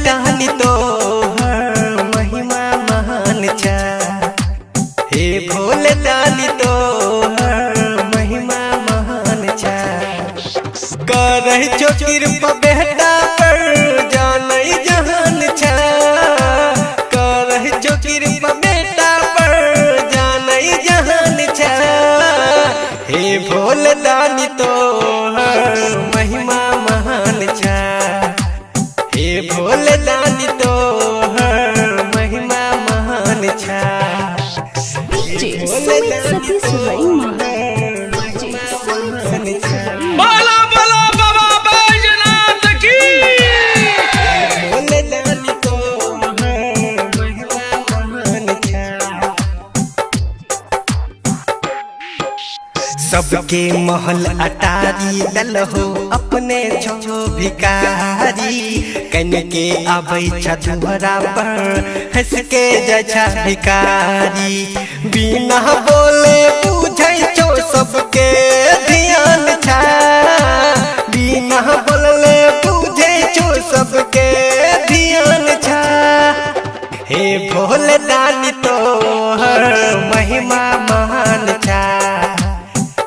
दानी तोहर महिमा महान छा। हे भोले दानी तोहर महिमा महान छा। करह छो कृपा बेटा पर जानै जहान छा। करह छो कृपा बेटा पर जानै जहान छा। हे भोले दानी तोहर महिमा महान छा। हे भोले दानी तोहर महिमा महान छा। DJ Sumit Satish Raima. DJ Sumit Satish Raima. बोला बोला बाबा बैजनाथ की। भोले दानी तोहर महिमा महान छा। सबके महल अटारी दलहो अपने छो भिखारी। कन के आबै छा दुहरा पर हंस के जाइ छा भिखारी। बिना बोले बुझै छो सबके ध्यान छा। बिना बोलले बुझै छो सबके ध्यान छा। हे भोले दानी तोहर महिमा महान छा।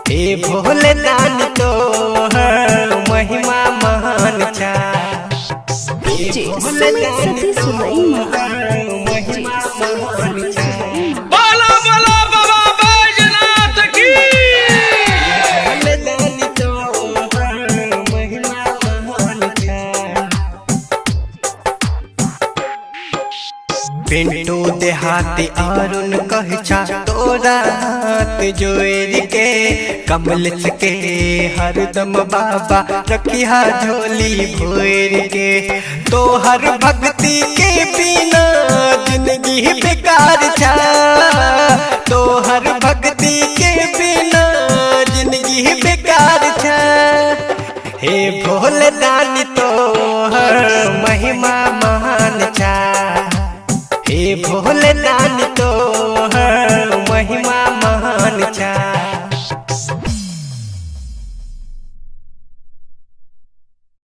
हे भोले दानी तोहर महिमा महान छा। DJ Sumit Satish Raima. DJ Sumit Satish Raima. बोला बोला बाबा बैजनाथ की। भोले दानी तोहर महिमा महान छा। पिंटू देहाती अरुण कह छा तोरा हाथ जोड़ के। कमल के हरदम बाबा रखिया झोली भोर के। तोहर भक्ति के बिना जिंदगी बेकार छा। तोहर भक्ति के बिना जिंदगी बेकार छा। हे भोले दानी तोहर महिमा महान छा। हे भोले दानी तोहर